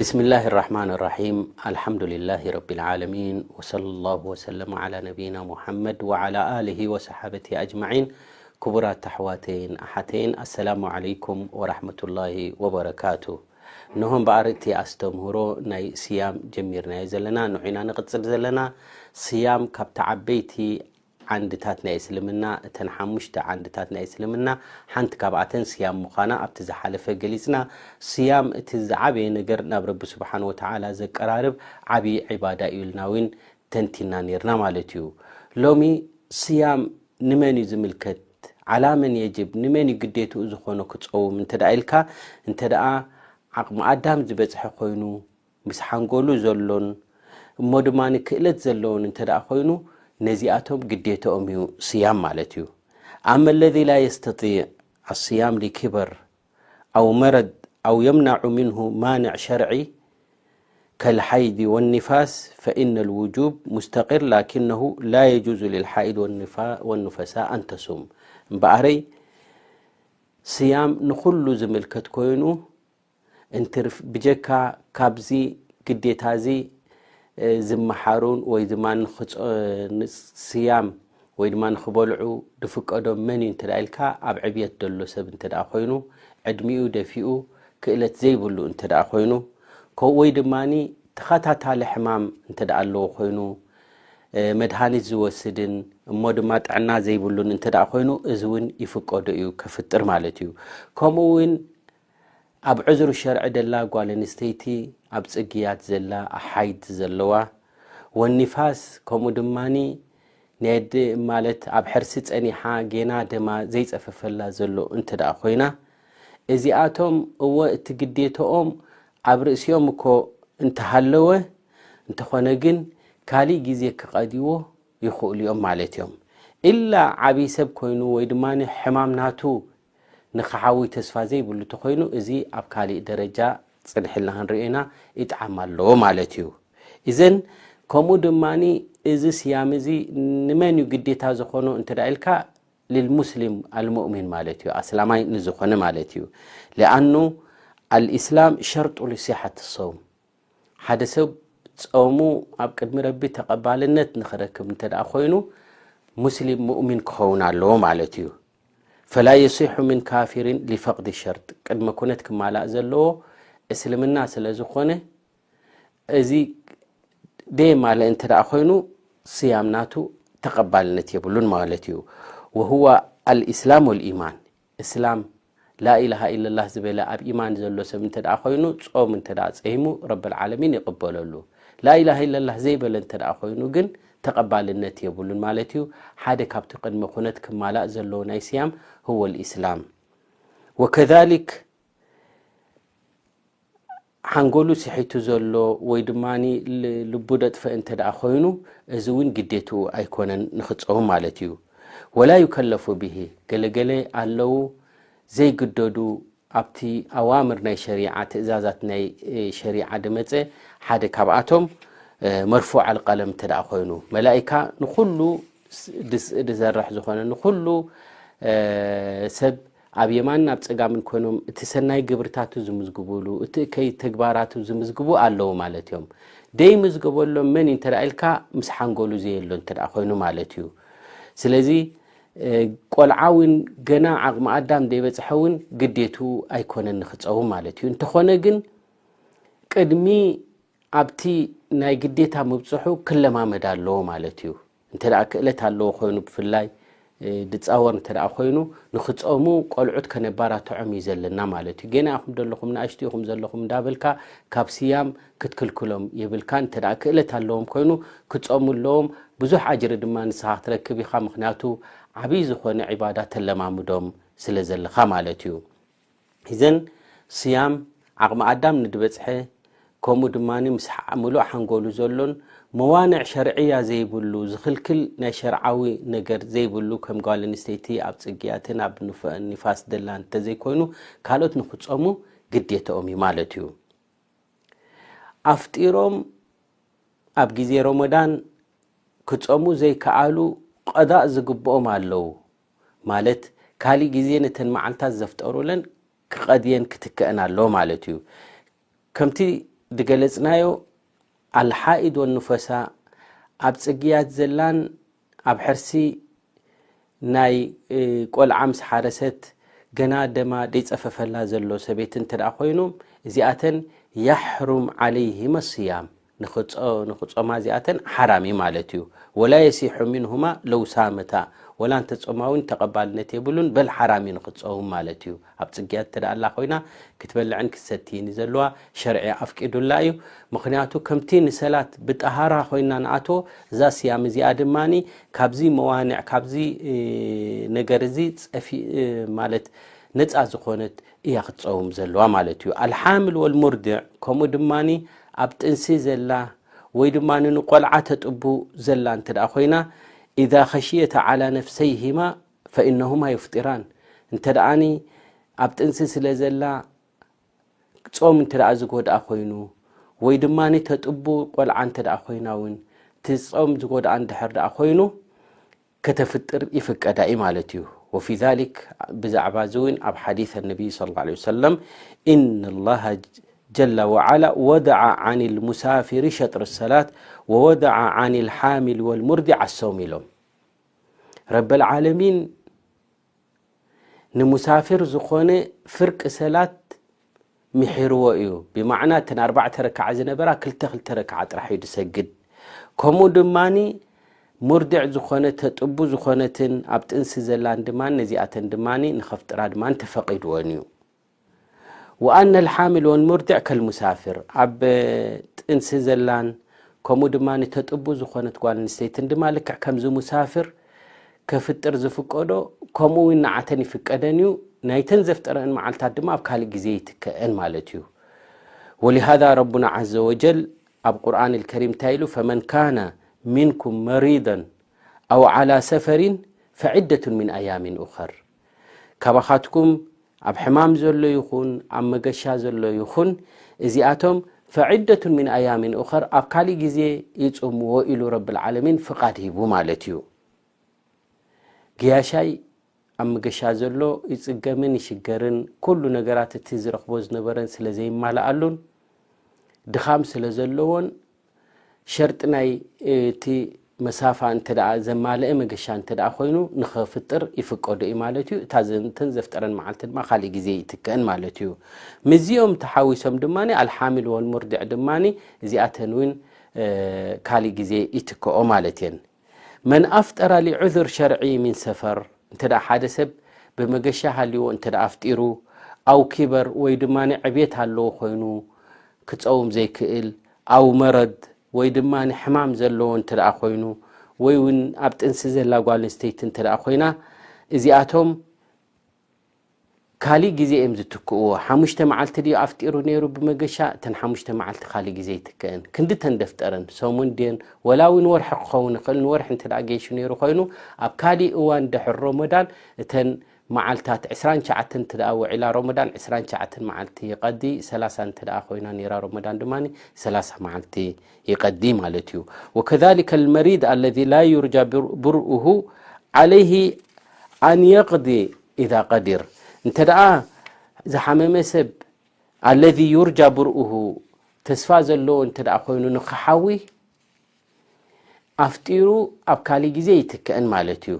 بسم الله الرحمن الرحيم. الحمد لله رب العالمين، وصلى الله وسلم على نبينا محمد وعلى آله وصحابته أجمعين. ክቡራት ኣሕዋተይን ኣሓተይን፣ ኣሰላሙ ዓለይኩም ወራሕመቱላሂ ወበረካቱ። እንሆ እምበኣር እቲ ኣስተምህሮ ናይ ስያም ጀሚርናዮ ዘለና፣ ንዑ ኢና ንቕጽል ዘለና። ስያም ካብቲ ዓበይቲ ዓንድታት ናይ እስልምና፣ እተን ሓሙሽተ ዓንድታት ናይ እስልምና ሓንቲ ካብኣተን ስያም ምዃና ኣብቲ ዝሓለፈ ገሊጽና። ስያም እቲ ዝዓበየ ነገር ናብ ረቢ ስብሓን ወተዓላ ዘቀራርብ ዓብዪ ዒባዳ እዩ ኢልና እውን ተንቲና ነይርና ማለት እዩ። ሎሚ ስያም ንመን እዩ ዝምልከት? ዓላ መን የጅብ? ንመን እዩ ግዴትኡ ዝኾነ ክጸውም እንተ ደኣ ኢልካ፣ እንተ ደኣ ዓቕሚ ኣዳም ዝበጽሐ ኮይኑ፣ ምስ ሓንጎሉ ዘሎን እሞ ድማ ክእለት ዘለዎን እንተ ደኣ ኮይኑ፣ ነዚኣቶም ግዴትኦም እዩ ስያም ማለት እዩ። أما الذي لا يستطيع الصيام لكبر أو مرض أو يمنع منه مانع شرعي كالحيض والنفاس فإن الوجوب مستقر، لكنه لا يجوز للحائض والنفا-، والنفساء أن تصوم. እምበኣረይ ስያም ንኹሉ ዝምልከት ኮይኑ፣ እንትርፍ ብጀካ ካብዚ ግዴታ እዚ፣ እ፣ ዝመሓሩን ወይ ድማ ንኽጾ-፣ ንስያም ወይ ድማ ንኽበልዑ ዝፍቀዶም መን እዩ እንተ ደኣ ኢልካ፣ ኣብ ዕብየት ዘሎ ሰብ እንተ ደኣ ኮይኑ፣ ዕድሚኡ ደፊኡ ክእለት ዘይብሉ እንተ ደኣ ኮይኑ፣ ከምኡ ወይ ድማ ተኸታታሊ ሕማም እንተ ደኣ ኣለዎ ኮይኑ፣ እ፣ መድሃኒት ዝወስድን እሞ ድማ ጥዕና ዘይብሉን እንተ ደኣ ኮይኑ፣ እዚ እውን ይፍቀዶ እዩ ከፍጥር ማለት እዩ። ከምኡ እውን ኣብ ዕዝሩ ሸርዒ ደላ ጓል ኣንስተይቲ፣ ኣብ ጽግያት ዘላ፣ ሓይድ ዘለዋ፣ ወኒፋስ፣ ከምኡ ድማኒ ናይ ኣደ ማለት ኣብ ሕርሲ ጸኒሓ ጌና ደማ ዘይጸፈፈላ ዘሎ እንተ ደኣ ኮይና፣ እዚኣቶም እወ እቲ ግዴተኦም ኣብ ርእሲኦም እኮ እንተሃለወ፣ እንተኾነ ግን ካሊእ ግዜ ክቐድይዎ ይኽእሉ እዮም ማለት እዮም። ኢላ ዓብዪ ሰብ ኮይኑ ወይ ድማ ሕማም ናቱ ንኽሓዊ ተስፋ ዘይብሉ ተኾይኑ፣ እዚ ኣብ ካሊእ ደረጃ ጽንሕልና ክንሪኦ ኢና፣ ይጥዓም ኣለዎ ማለት እዩ። እዘን ከምኡ ድማኒ እዚ ስያም እዚ ንመን እዩ ግዴታ ዝኾኖ እንተ ደኣ ኢልካ፣ ልልሙስሊም ኣልሙእሚን ማለት እዩ፣ ኣስላማይ ንዝኾነ ማለት እዩ። ሊኣኑ ኣልኢስላም ሸርጡ ሊሲሓት ሰውም፣ ሓደ ሰብ ጾሙ ኣብ ቅድሚ ረቢ ተቐባልነት ንኽረክብ እንተ ደኣ ኮይኑ፣ ሙስሊም ሙእሚን ክኸውን ኣለዎ ማለት እዩ። ፈላ የሲሑ ምን ካፊሪን ሊፈቕዲ ሸርጥ፣ ቅድመ ኩነት ክማላእ ዘለዎ እስልምና ስለ ዝኾነ፣ እዚ ደየማልእ እንተ ደኣ ኮይኑ፣ ስያም ናቱ ተቐባልነት የብሉን ማለት እዩ። ወሁወ ኣልኢስላም ወልኢማን፣ እስላም ላኢላሃ ኢለላህ ዝበለ ኣብ ኢማን ዘሎ ሰብ እንተ ደኣ ኮይኑ፣ ጾም እንተ ደኣ ጸይሙ፣ ረብል ዓለሚን ይቕበለሉ። ላኢላሃ ኢለላህ ዘይበለ እንተ ደኣ ኮይኑ ግን፣ ተቐባልነት የብሉን ማለት እዩ። ሓደ ካብቲ ቅድመ ኩነት ክማላእ ዘለዎ ናይ ስያም፣ ሁወ ልኢስላም። ወከዛሊክ፣ ሓንጎሉ ስሒቱ ዘሎ ወይ ድማ ል-፣ ልቡ ደጥፈ እንተ ደኣ ኮይኑ፣ እዚ እውን ግዴትኡ ኣይኮነን ንኽጸውም ማለት እዩ። ወላ ዩከለፉ ብሂ፣ ገለገለ ኣለዉ ዘይግደዱ፣ ኣብቲ ኣዋምር ናይ ሸሪዓ፣ ትእዛዛት ናይ፣ እ፣ ሸሪዓ ድመጸ፣ ሓደ ካብኣቶም፣ እ፣ መርፉዕ ኣልቀለም እንተ ደኣ ኮይኑ፣ መላኢካ ንኹሉ ስ-፣ ድስ-፣ ድሰርሕ ዝኾነ፣ ንኹሉ፣ እ፣ ሰብ ኣብ የማንን ኣብ ጸጋምን ኮይኖም እቲ ሰናይ ግብርታቱ ዝምዝግቡሉ፣ እቲ እከይ ተግባራቱ ዝምዝግቡ ኣለዉ ማለት እዮም። ደይምዝገበሎም መን እዩ እንተ ደኣ ኢልካ፣ ምስ ሓንጎሉ ዘየሎ እንተ ደኣ ኮይኑ ማለት እዩ። ስለዚ፣ እ፣ ቆልዓ እውን ገና ዓቕሚ ኣዳም ደይበጽሐ እውን ግዴትኡ ኣይኮነን ንኽጸውም ማለት እዩ። እንተኾነ ግን ቅድሚ ኣብቲ ናይ ግዴታ ምብጽሑ ክለማመድ ኣለዎ ማለት እዩ። እንተ ደኣ ክእለት ኣለዎ ኮይኑ፣ ብፍላይ፣ እ፣ ድጻወር እንተ ደኣ ኮይኑ፣ ንኽጸሙ ቆልዑት ከነባራትዖም እዩ ዘለና ማለት እዩ። ገና ኢኹም ዘለኹም፣ ንኣሽቱ ኢኹም ዘለኹም እንዳበልካ ካብ ስያም ክትክልክሎም የብልካን። እንተ ደኣ ክእለት ኣለዎም ኮይኑ፣ ክጸሙ ኣለዎም። ብዙሕ ኣጅሪ ድማ ንስኻ ክትረክብ ኢኻ። ምኽንያቱ፣ ዓብዪ ዝኾነ ዒባዳ ተለማምዶም ስለ ዘለኻ ማለት እዩ። እዘን ስያም ዓቕሚ ኣዳም ንድበጽሐ፣ ከምኡ ድማ ምስ ሓ-፣ ምሉእ ሓንጎሉ ዘሎን መዋንዕ ሸርዕያ ዘይብሉ፣ ዝኽልክል ናይ ሸርዓዊ ነገር ዘይብሉ፣ ከም ጓል ኣንስተይቲ ኣብ ጽግያትን ኣብ ንፈ-፣ ኒፋስ ደላን እንተዘይኮይኑ፣ ካልኦት ንኽጸሙ ግዴታኦም እዩ ማለት እዩ። ኣፍጢሮም ኣብ ግዜ ረመዳን ክጸሙ ዘይከኣሉ ቀዳእ ዝግብኦም ኣለዉ። ማለት፣ ካሊእ ግዜ ነተን መዓልታት ዘፍጠሩለን ክቐድየን ክትክአን ኣለዎ ማለት እዩ። ከምቲ ዝገለጽናዮ ኣልሓኢድ ወኑፈሳ ኣብ ጽግያት ዘላን ኣብ ሕርሲ ናይ ቆልዓ ምስ ሓረሰት ገና ደማ ደይጸፈፈላ ዘሎ ሰበይቲ እንተ ደኣ ኮይኖም እዚኣተን ያሕሩም ዓለይሂመ ስያም ንኽጾማ እዚኣተን ሓራም እዩ ማለት እዩ። ወላ የሲሑ ሚንሁማ ለው ሳመታ ወላ እንተ ጾማ እውን ተቐባልነት የብሉን በል ሓራም እዩ ንኽትጸውም ማለት እዩ። ኣብ ጽግያት እተ ደኣ ኣላ ኮይና ክትበልዕን ክትሰትይን እዩ ዘለዋ። ሸርዒ ኣፍቂዱላ እዩ። ምኽንያቱ ከምቲ ንሰላት ብጠሃራ ኮይና ንኣትዎ እዛ ስያም እዚኣ ድማ ካብዚ መዋንዕ ካብዚ ነገር እዚ ጸፊ ማለት ነፃ ዝኾነት እያ ክትፀውም ዘለዋ ማለት እዩ። ኣልሓምል ወልሙርድዕ ከምኡ ድማ ኣብ ጥንሲ ዘላ ወይ ድማ ንቆልዓ ተጥቡ ዘላ እንተ ደኣ ኮይና ኢዛ ኸሽየተ ዓላ ነፍሰይሂማ ፈኢነሁማ ዩፍጢራን እንተ ደኣኒ ኣብ ጥንሲ ስለ ዘላ ጾም እንተ ደኣ ዝጎድኣ ኮይኑ ወይ ድማ ተጥቡ ቆልዓ እንተ ደኣ ኮይና እውን እቲ ጾም ዝጎድኣ እንድሕር ደኣ ኮይኑ ከተፍጥር ይፍቀዳ እዩ ማለት እዩ። ወፊ ዛሊክ ብዛዕባ እዚ እውን ኣብ ሓዲስ ነቢይ صلى الله عليه وسلم إن الله جل وعلا وضع عن المسافر شطر الصلاة ووضع عن الحامل والمرضع الصوم ኢሎም። ረበል ዓለሚን ንሙሳፊር ዝኾነ ፍርቂ ሰላት ምሒርዎ እዩ። ብማዕና እተን ኣርባዕተ ረክዓ ዝነበራ ክልተ ክልተ ረክዓ ጥራሕ እዩ ዝሰግድ። ከምኡ ድማ ሙርድዕ ዝኾነ ተጥቡ ዝኾነትን ኣብ ጥንሲ ዘላን ድማ ነዚኣተን ድማ ንኸፍጥራ ድማ ተፈቒድወን እዩ። ወኣነ ልሓምል ወልሙርድዕ ከልሙሳፍር ኣብ ጥንሲ ዘላን ከምኡ ድማ ንተጥቡ ዝኾነት ጓል ኣንስተይትን ድማ ልክዕ ከምዚ ሙሳፍር ከፍጥር ዝፍቀዶ ከምኡ እውን ንዓተን ይፍቀደን እዩ። ናይተን ዘፍጠረአን መዓልታት ድማ ኣብ ካልእ ግዜ ይትከአን ማለት እዩ። ወሊሃዛ ረቡና ዓዘ ወጀል ኣብ ቁርኣን ልከሪም እንታይ ኢሉ ፈመን ካነ ሚንኩም መሪደን ኣው ዓላ ሰፈሪን ፈዒደቱን ሚን ኣያሚን ኡኸር ካባኻትኩም ኣብ ሕማም ዘሎ ይኹን ኣብ መገሻ ዘሎ ይኹን እዚኣቶም ፈዒደቱን ሚን ኣያሚን ኡኸር ኣብ ካሊእ ግዜ ይጽምዎ ኢሉ ረብል ዓለሚን ፍቓድ ሂቡ ማለት እዩ። ግያሻይ ኣብ መገሻ ዘሎ ይጽገምን ይሽገርን ኩሉ ነገራት እቲ ዝረኽቦ ዝነበረን ስለ ዘይማልኣሉን ድኻም ስለ ዘለዎን ሸርጢ ናይ እቲ መሳፋ እንተ ደኣ ዘማልአ መገሻ እንተ ደኣ ኮይኑ ንኸፍጥር ይፍቀዶ እዩ ማለት እዩ። እታ እተን ዘፍጠረን መዓልቲ ድማ ካሊእ ግዜ ይትከአን ማለት እዩ። ምስዚኦም ተሓዊሶም ድማ ኣልሓሚል ወልሙርድዕ ድማ እዚኣተን እውን ካሊእ ግዜ ይትከኦ ማለት እየን። መን ኣፍጠረ ሊዑዝር ሸርዒ ሚን ሰፈር እንተ ደኣ ሓደ ሰብ ብመገሻ ሃልይዎ እንተ ደኣ ኣፍጢሩ ኣው ኪበር ወይ ድማ ዕብየት ኣለዎ ኮይኑ ክጸውም ዘይክእል ኣው መረድ ወይ ድማ ሕማም ዘለዎ እንተ ደኣ ኮይኑ ወይ እውን ኣብ ጥንሲ ዘላ ጓል ኣንስተይቲ እንተ ደኣ ኮይና እዚኣቶም ካሊእ ግዜ እዮም ዝትክእዎ። ሓሙሽተ መዓልቲ ድዩ ኣፍጢሩ ነይሩ ብመገሻ? እተን ሓሙሽተ መዓልቲ ካሊእ ግዜ ይትክእን። ክንዲ ተን ደፍጠረን ሰሙን ድየን ወላ እውን ወርሒ ክኸውን ይኽእል። ንወርሒ እንተ ደኣ ገይሹ ነይሩ ኮይኑ ኣብ ካሊእ እዋን ድሕሪ ሮሞዳን እተን መዓልታት ዕስራን ትሽዓተን እንተ ደኣ ውዒላ ሮሞዳን ዕስራን ትሽዓተን መዓልቲ ይቐዲ። ሰላሳ እንተ ደኣ ኮይና ነይራ ሮሞዳን ድማ ሰላሳ መዓልቲ ይቐዲ ማለት እዩ። ወከዛሊከ ልመሪድ ኣለዚ ላ ዩርጃ ብርኡሁ ዓለይሂ ኣን የቕዲ ኢዛ ቀዲር። እንተ ደኣ ዝሓመመ ሰብ ኣለዚ ዩርጃ ብርኡሁ ተስፋ ዘለዎ እንተ ደኣ ኮይኑ ንኽሓዊ ኣፍጢሩ ኣብ ካሊእ ግዜ ይትክእን ማለት እዩ።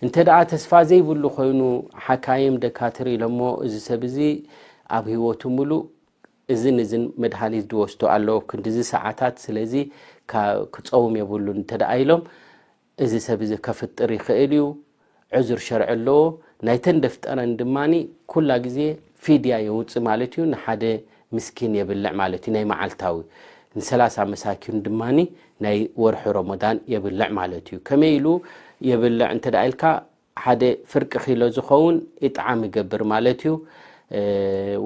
እንተ ደኣ ተስፋ ዘይብሉ ኮይኑ ሓካይም ደካትር ኢሎሞ እዚ ሰብ እዚ ኣብ ህይወቱ ሙሉእ እዝን እዝን መድሃኒት ዝወስዶ ኣለዎ ክንድዚ ሰዓታት ስለዚ ክፀውም የብሉን እንተ ደኣ ኢሎም እዚ ሰብ እዚ ከፍጥር ይኽእል እዩ። ዕዙር ሸርዒ ኣለዎ። ናይተን ደፍጠረን ድማ ኩላ ግዜ ፊድያ የውፅእ ማለት እዩ። ንሓደ ምስኪን የብልዕ ማለት እዩ ናይ መዓልታዊ ንሰላሳ መሳኪን ድማ ናይ ወርሒ ረመዳን የብልዕ ማለት እዩ። ከመይ ኢሉ የብልዕ እንተ ደኣ ኢልካ ሓደ ፍርቂ ኪሎ ዝኸውን ኢጥዓም ይገብር ማለት እዩ።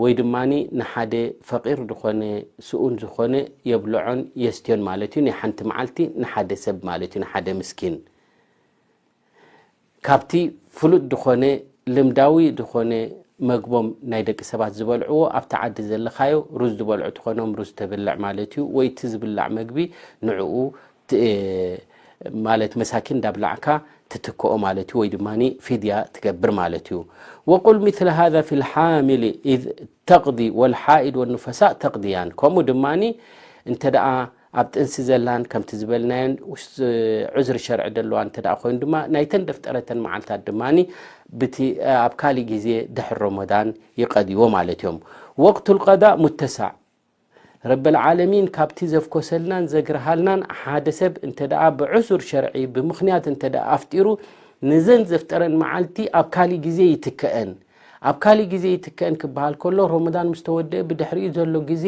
ወይ ድማ ንሓደ ፈቂር ዝኾነ ስኡን ዝኾነ የብልዖን የስትዮን ማለት እዩ። ናይ ሓንቲ መዓልቲ ንሓደ ሰብ ማለት እዩ ንሓደ ምስኪን ካብቲ ፍሉጥ ዝኾነ ልምዳዊ ዝኾነ መግቦም ናይ ደቂ ሰባት ዝበልዕዎ ኣብቲ ዓዲ ዘለኻዮ ሩዝ ዝበልዑ ትኾኖም ሩዝ ተብልዕ ማለት እዩ። ወይ እቲ ዝብላዕ መግቢ ንዕኡ ማለት መሳኪን እንዳብላዕካ ትትክኦ ማለት እዩ፣ ወይ ድማ ፊድያ ትገብር ማለት እዩ። وقل مثل هذا في الحامل إذ تقضي والحائض والنفساء تقضيان። ከምኡ ድማ እንተ ደኣ ኣብ ጥንሲ ዘላን ከምቲ ዝበልናዮን ውስ-፣ ዑዝሪ ሸርዒ ደለዋ እንተ ደኣ ኮይኑ ድማ ናይተን ደፍጠረተን መዓልታት ድማ ብቲ ኣብ ካሊእ ግዜ ድሕሪ ረመዳን ይቀድይዎ ማለት እዮም። وقت القضاء متسع። ረበል ዓለሚን ካብቲ ዘፍኮሰልናን ዘግርሃልናን ሓደ ሰብ እንተ ደኣ ብዕሱር ሸርዒ ብምኽንያት እንተ ደኣ ኣፍጢሩ ነዘን ዘፍጠረን መዓልቲ ኣብ ካሊእ ግዜ ይትከአን። ኣብ ካሊእ ግዜ ይትከአን ክበሃል ከሎ ረመዳን ምስ ተወደአ ብድሕሪኡ ዘሎ ግዜ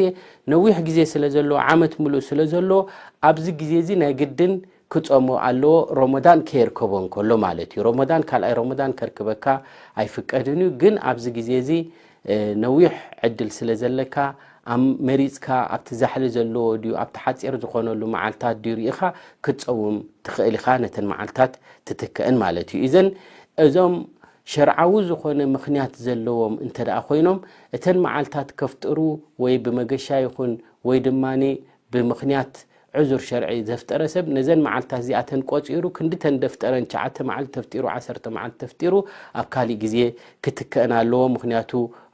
ነዊሕ ግዜ ስለ ዘሎ ዓመት ምሉእ ስለ ዘሎ ኣብዚ ግዜ እዚ ናይ ግድን ክጾሞ ኣለዎ፣ ረመዳን ከየርከቦ እንከሎ ማለት እዩ። ረመዳን ካልኣይ ረመዳን ከርክበካ ኣይፍቀድን እዩ። ግን ኣብዚ ግዜ እዚ ነዊሕ ዕድል ስለ ዘለካ ኣብ መሪጽካ ኣብቲ ዛሕሊ ዘለዎ ድዩ ኣብቲ ሓጺር ዝኾነሉ መዓልታት ድዩ ርኢኻ ክትጸውም ትኽእል ኢኻ። ነተን መዓልታት ትትክእን ማለት እዩ። እዘን እዞም ሸርዓዊ ዝኾነ ምኽንያት ዘለዎም እንተ ደኣ ኮይኖም እተን መዓልታት ከፍጥሩ ወይ ብመገሻ ይኹን ወይ ድማ ብምኽንያት ዕዙር ሸርዒ ዘፍጠረ ሰብ ነዘን መዓልታት እዚኣተን ቆጺሩ ክንድተን ደፍጠረን ትሽዓተ መዓልቲ ተፍጢሩ ዓሰርተ መዓልቲ ተፍጢሩ ኣብ ካሊእ ግዜ ክትከአን ኣለዎ። ምኽንያቱ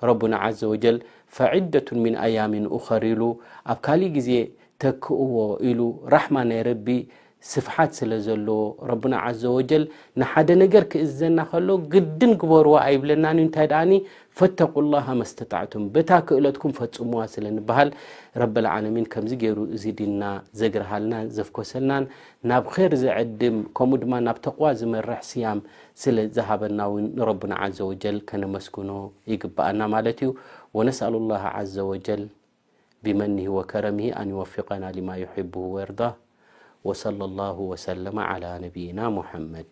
ረቡና ዓዘ ወጀል ፈዒደቱን ሚን ኣያሚን ኡኸር ኢሉ ኣብ ካሊእ ግዜ ተክእዎ ኢሉ ራሕማ ናይ ረቢ ስፍሓት ስለ ዘለዎ ረቡና ዓዘ ወጀል ንሓደ ነገር ክእዘና ከሎ ግድን ግበርዎ ኣይብለናን እዩ። እንታይ ደኣኒ ፈተቁ ላሃ መስተጣዕቱም በታ ክእለትኩም ፈጽምዋ ስለ ንበሃል ረበል ዓለሚን ከምዚ ገይሩ እዚ ዲንና ዘግርሃልናን ዘፍኮሰልናን ናብ ኸይር ዘዕድም ከምኡ ድማ ናብ ተቕዋ ዝመርሕ ስያም ስለ ዝሃበና እውን ንረቡና ዓዘ ወጀል ከነመስግኖ ይግብኣና ማለት እዩ። ወነስኣሉ ላሃ ዓዘ ወጀል بمنه وكرمه أن يوفقنا لما يحبه ويرضاه. وصلى الله وسلم على نبينا محمد.